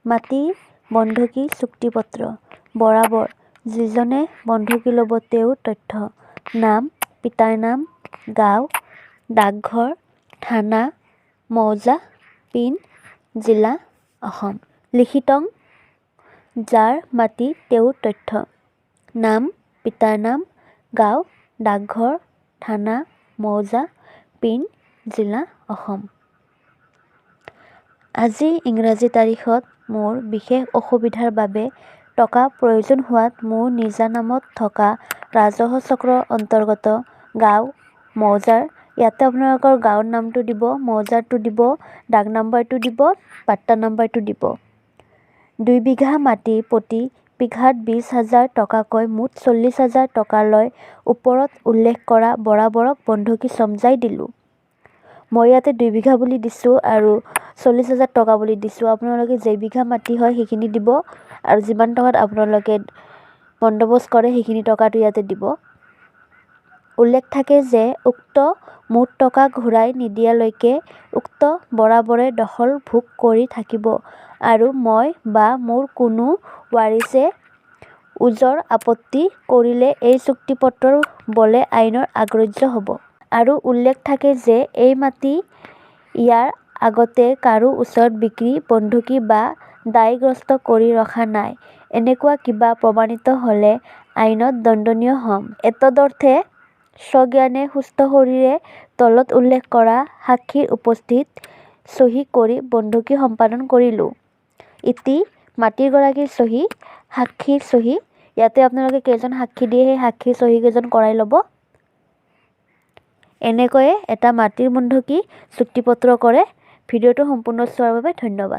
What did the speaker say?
মাটি বন্ধকী চুক্তিপত্ৰ। বৰাবৰ, যিজনে বন্ধকী ল'ব তেওঁৰ তথ্য: নাম, পিতাৰ নাম, গাঁও, ডাকঘৰ, থানা, মৌজা, পিন, জিলা, অসম। লিখিতং, যাৰ মাটি তেওঁৰ তথ্য: নাম, পিতাৰ নাম, গাঁও, ডাকঘৰ, থানা, মৌজা, পিন, জিলা, অসম। আজি ইংৰাজী তাৰিখত মোৰ বিশেষ অসুবিধাৰ বাবে টকা প্ৰয়োজন হোৱাত মোৰ নিজা নামত থকা ৰাজহ চক্ৰৰ অন্তৰ্গত গাঁও, মৌজাৰ, ইয়াতে আপোনালোকৰ গাঁৱৰ নামটো দিব, মৌজাৰটো দিব, ডাক নাম্বাৰটো দিব, পাট্টা নাম্বাৰটো দিব। 2 বিঘা মাটি প্ৰতি বিঘাত 20,000 টকাকৈ মুঠ 40,000 টকা লৈ ওপৰত উল্লেখ কৰা বৰাবৰক বন্ধকী চমজাই দিলোঁ। মই ইয়াতে 2 বিঘা বুলি দিছোঁ আৰু 40,000 টকা বুলি দিছোঁ। আপোনালোকে যেইবিঘা মাটি হয় সেইখিনি দিব আৰু যিমান টকাত আপোনালোকে বন্দবস্ত কৰে, সেইখিনি টকাটো ইয়াতে দিব। উল্লেখ থাকে যে উক্ত মুঠ টকা ঘূৰাই নিদিয়ালৈকে উক্ত বৰাবৰে দখল ভোগ কৰি থাকিব আৰু মই বা মোৰ কোনো ৱাৰিছে ওজৰ আপত্তি কৰিলে এই চুক্তিপত্ৰৰ বলে আইনৰ অগ্ৰাহ্য হ'ব। আৰু উল্লেখ থাকে যে এই মাটি ইয়াৰ আগতে কাৰো ওচৰত বিক্ৰী, বন্ধকী বা দায়গ্ৰস্ত কৰি ৰখা নাই। এনেকুৱা কিবা প্ৰমাণিত হ'লে আইনত দণ্ডনীয় হ'ম। এতদৰ্থে স্বজ্ঞানে সুস্থ শৰীৰে তলত উল্লেখ কৰা সাক্ষীৰ উপস্থিতিত চহী কৰি বন্ধকী সম্পাদন কৰিলোঁ। ইতি মাটিৰ গৰাকীৰ চহী, সাক্ষীৰ চহী। ইয়াতে আপোনালোকে কেইজন সাক্ষী দিয়ে, সেই সাক্ষীৰ চহীকেইজন কৰাই ল'ব। এনেকৈয়ে এটা মাটিৰ বন্ধকী চুক্তিপত্ৰ কৰে। ভিডিঅ'টো সম্পূৰ্ণ চোৱাৰ বাবে ধন্যবাদ।